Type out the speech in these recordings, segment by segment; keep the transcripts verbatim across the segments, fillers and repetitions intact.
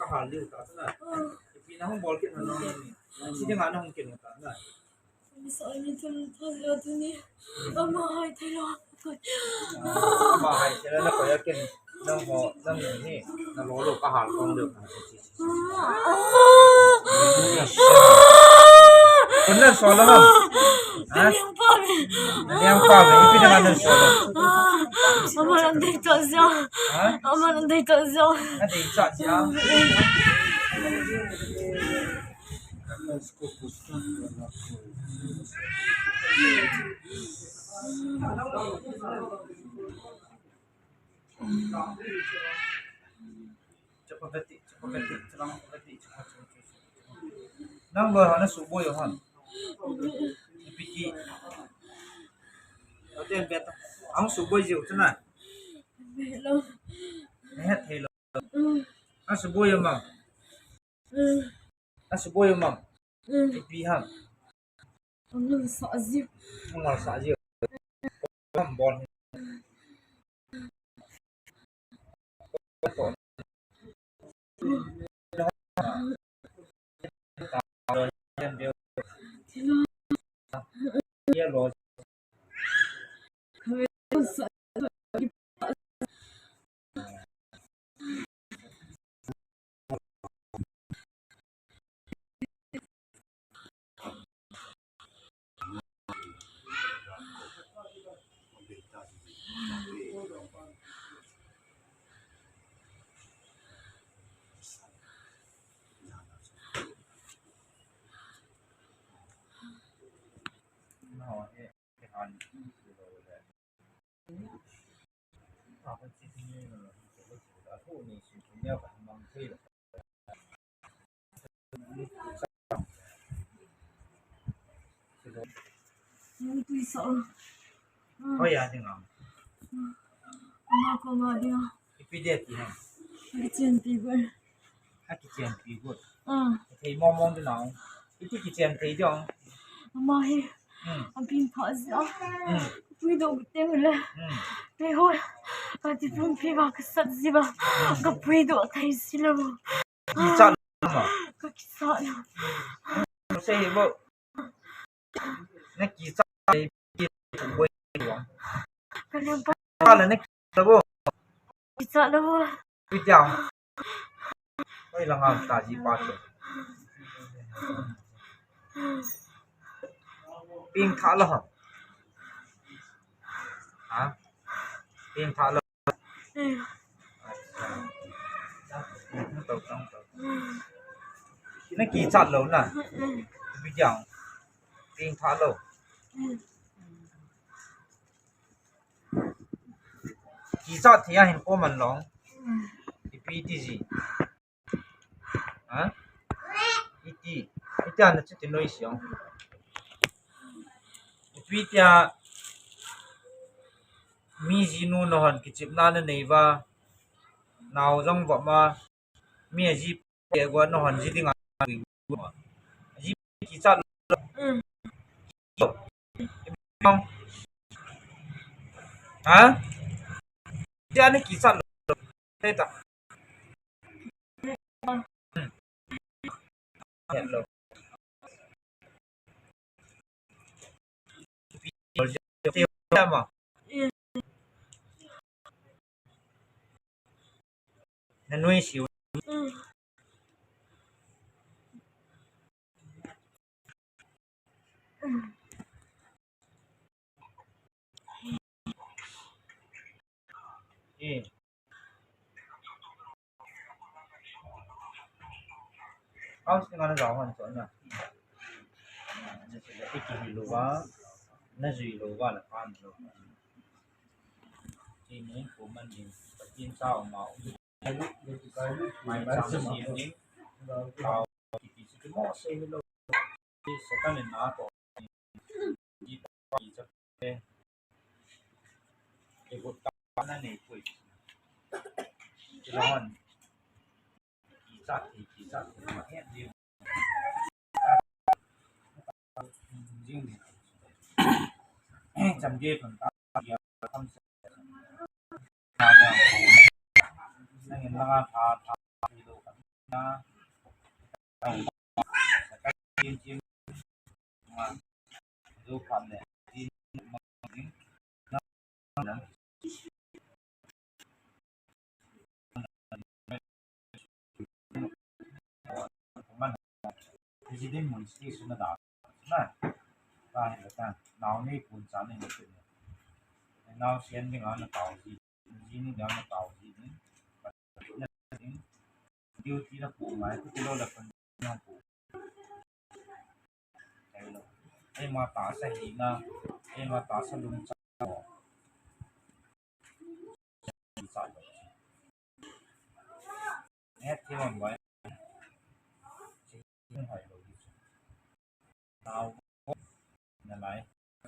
Hal liu ta na. Ipi na hung bol kit na nang ni. Chi dinga na hung kit na ta na. Ni sa ni thum thum lo tu ni. Ama hai thei lo. Ama hai thei lo na ko ya ken. Nang ho, nang ni. Na lo lo ka hal kong lo. Kon nan so lo ham? Ha? Liang pa me. Liang pa me. Ipi na nan so lo? Ama nan dei to zia. Ha? Ama nan dei to zia. Na dei to zia. Nang lo hana suboi hon. Piti. Aten beta. Ang suboi jiu tuna. Hello. Nehet hello. Ang suboi mang. Ang suboi mang. Ipi ham. Ang sa jiu. Ang sa jiu. Ang bol. Nang tui sa o. Hoi a ding am. Ama ko ma ding a. Ipi dia ti ham. Kichen pi go. A kichen pi go. Ah. Thei mong mong ding nang. Iti kichen thei ding. Ama hi. Hmm. Abin pha zia. Hmm. Pui do te le. Hmm. Te ho. Ka ti pum pi ba ka sat zi ba. Hmm. Ka pui do thei si lo. Kichat lo ma. Ka kichat lo. Sei bo. Na kichat le, kichat le. Ka lem pa. Kichat le na kichat le bo. Kichat le bo. Kichat. Oi, lang ang ta ji pa chu. Ping tha lo. Ha? Ping tha lo. Na kichat lo na. Ipi jang. Ping tha lo. Kichat thei a hin ko man long. Ipi ti ji. Ha? Iti. Iti ana chuti noi siang. Ipi tia mi jinu na hon kichepna na nei va. Nao jong va ma. Mi aji pe go na hon ji ding a. Aji kichat. Mm. Ha? Tia ni kichat lo. Te ta. Hello. Na nui siu. Eh. House ni ngana jao han so na. Iki hi lo va, na jui lo va la pan lo. Ini ko man ni, patin sa o ma o. Mai chang si ni. Tao ki ti si mo se lo. Satan na to. Di ta ki cha pe. Ke bu ta na ne pui. Ki la hon. Ki cha ki, ki cha ki ma he di. Jing ni. Cham ge pun ta ya tham se. Na ya. Na ngen la nga tha tha lo. na, Chin chin, ma, du phan le, chin, ma, ding, na, na, President mun station na da na. Ta hi ta. Nau nei pun cha nei na. Nau sian ding ana tau ji. Ji ni ding ana tau ji ni. Duty na pu mai ku lo la kan na pu. Ei ma ta sa hi na. Ei ma ta sa lum cha. Sa. Nge thi man bai. Hung hoi lou ding chu. Nau nalai.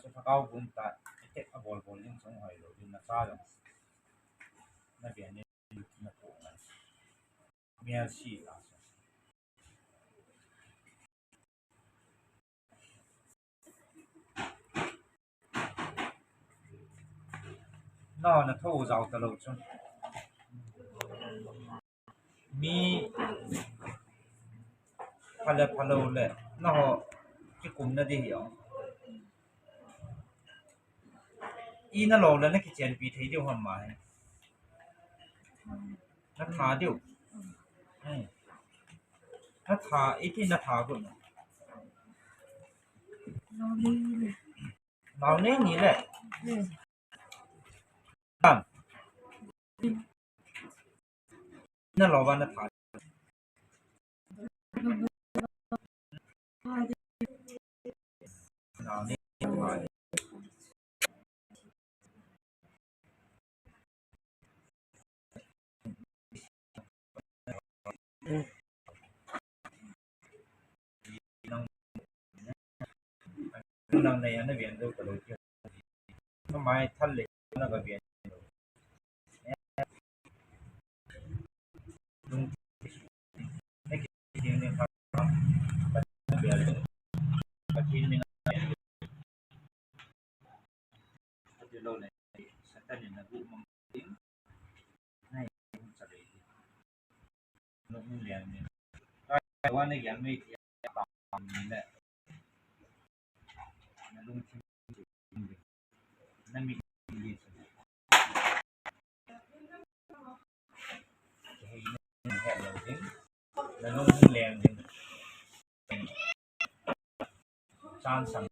Chu thakau bun ta, attack abol bol ding chu hung hoi lou ding, nacha jong. Na bia ni na pu na. Mial si la. Nau na tho jao ta lou chu. Mi pha le pha lou le, nangho kikum na di hi o. I na lou le na kichenpi thei diu ham ma he. Na tha diu. Hmm. Na tha, iti na tha gu na. Nau nei ni le. Tam. Na lou va na tha. Nau nei ni. Nang nei ana vian dou ka lou ki. Ka mai thal le na ka vian. Lung ki ni ka vian. Ka ki ni na. Ka ti lou le. Satan ni na bu mang ding. Nei, sa le. Lung hung lian ni. Kai wa ni yan mei ti a pa ni le. Na lung thim na mi ni. Hei ni he lo ding. Na lung hung lian ni. Chan sang.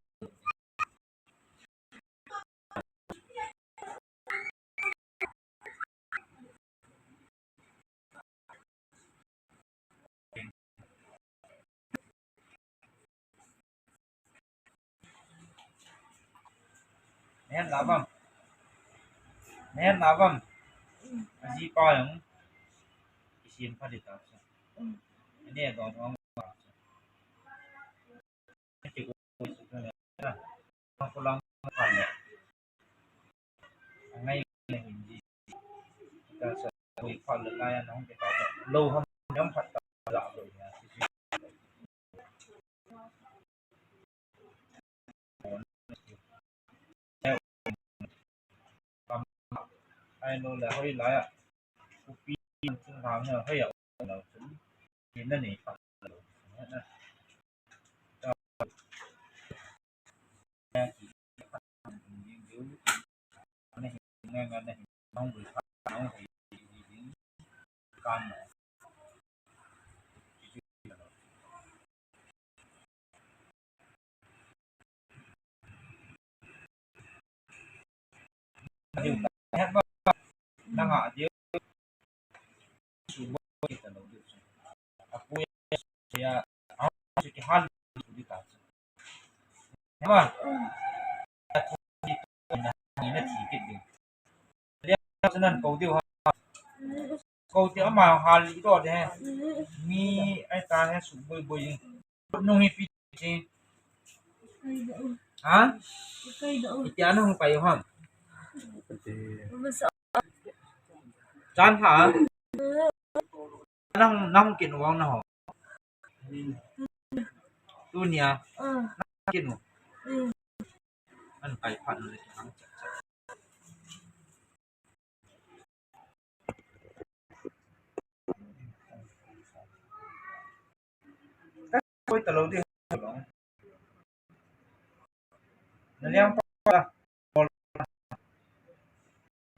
Nen lavam. Nen lavam. Aji pa yang. Isim pa di ta. Ane do do. Ai lo le hoi lai a. Kupi chung hang ne hoi a lo chung. Kin na nei pa lo. Ko ti ama hal i do de. Mi ai ta he su boi boi. Nung hi pi si. Ha? Iti ana hung pai ham. Chan ha. Nang nang kin wang na ho. Tunia. Nang kin. An pai phat le. Koi ta lo di. Na liang pa.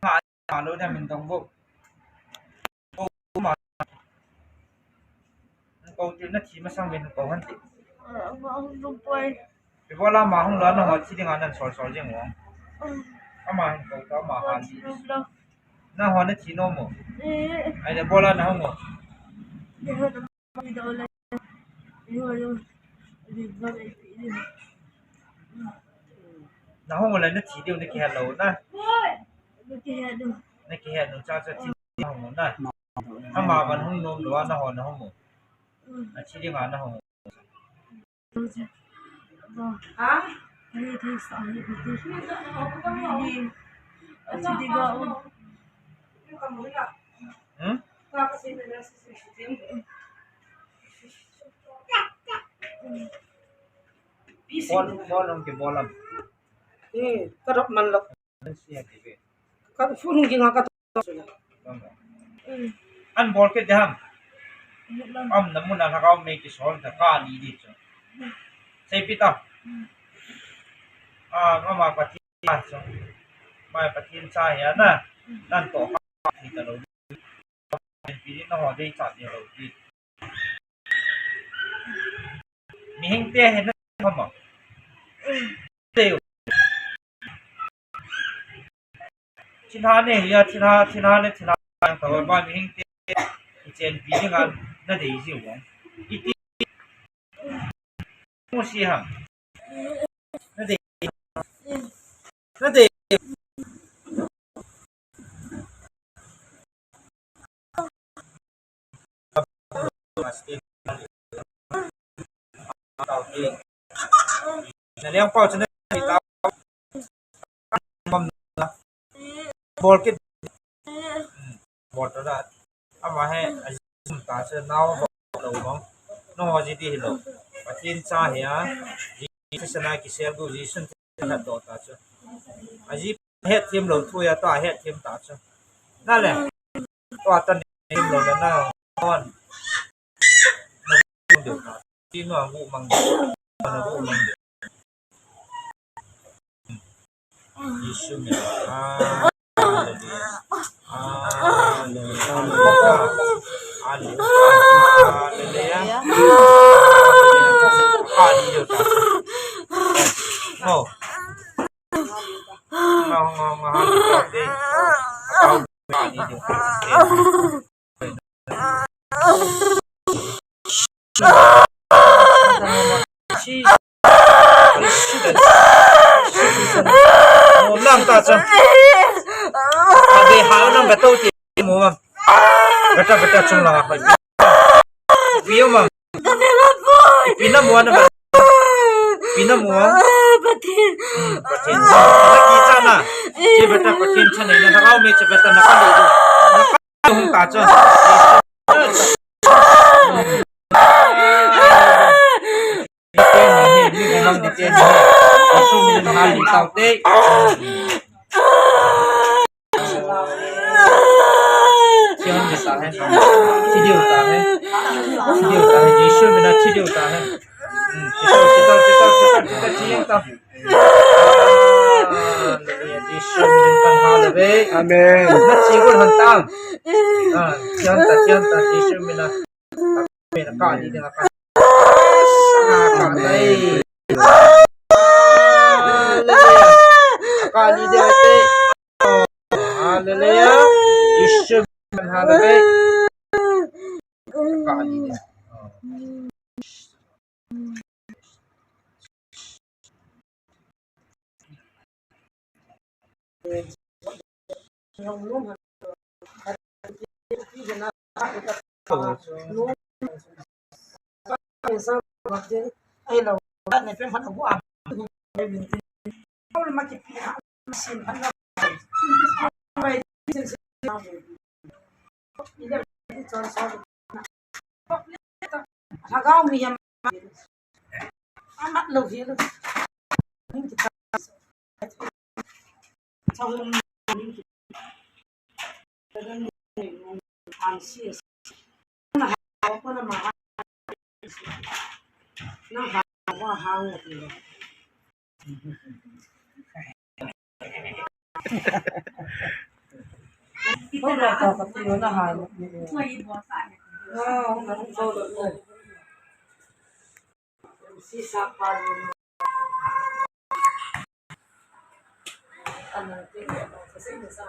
Ha, ha lo dia min dong vo. Ko ma. Ko ti na thi masang min ko han ti. Ah, ma hung dong poi. Ibola ma hung lo na ho thi dinga nan sol sol jeng vo. Ama hin ko ta ma han ti. Na ho na thi nom mo. Eh. Ai le bola na hung mo. Na hung le na thi diu na kihet lou na. Na kihet nu cha cha thi na hung na. Ama ban hung nom lou na ho na hung mo. Na thi diu nga na hung. Ha? Hmm? Bol, bol hung kibol am. Eh, ka dop man lou. Ka phone hung kinga ka. An bol kit diham. Am na mun a lhagao mei kisol ta ka ni di chu. Sei pi ta. Ah, mama Pathen chu. Mai Pathen cha hi a na. Nan to ka ni ta lo. Pi ni na ho dei cha ni lo di. Mihing te hi na ma. Te. Thinha ne hi a, thinha, thinha ne, thinha ta ba mihing te. Chen pi ni ngan na dei ji wa. Iti. Mu si ha. Na dei. Na dei. Na liang pau chu na bol kit. Bol ta na. Ama hi a jum ta chu nao lo mong. No ji ti hi lo. Pathen cha hi a. Ji sa na kisel du ji sun na do ta chu. A ji het them lo thu ya ta het them ta chu. Na le. Tua tan them lo na na. On. Ti no ngu mang. Ngu mang. Jesu min. Hallelujah. Hallelujah. Hallelujah. Hallelujah. Hallelujah. No. No, no, no, hallelujah. Nang ta chu. Ade ha nang ka to ti mo ma. Beta beta chung la ha. Pi ma. Pi na mo na ba. Pi na mo. Pathen. Pathen. Na ki cha na. Che beta Pathen cha na na ka me che beta na ka lo. Hung ta chu. Ni te ni hi, ni hi mang ni te ni hi. Jesu min hal ni tau te. Thi diu ta hai. Thi diu ta hai. Thi diu ta hai. Jesu min a thi diu ta hai. Hmm, thi diu, thi diu, thi diu, thi diu, thi diu, thi diu ta. Hallelujah. Jesu min kan hal ve. Amen. Na chi gun han tang. Ah, thian ta, thian ta, Jesu min a. Min a ka ni ding a ka. Ah, ka dai. Hallelujah. Ka ni ding a te. Hallelujah. Jesu min hal ve. Ka ni ding. Lhagao mi hiam amat lo hi lo. Nang ha, wa hang. Ko lo ta ka ti lo na ha. Ah, nang ko lo. Si sa pa lo. Ano, ti, ano, kasi sa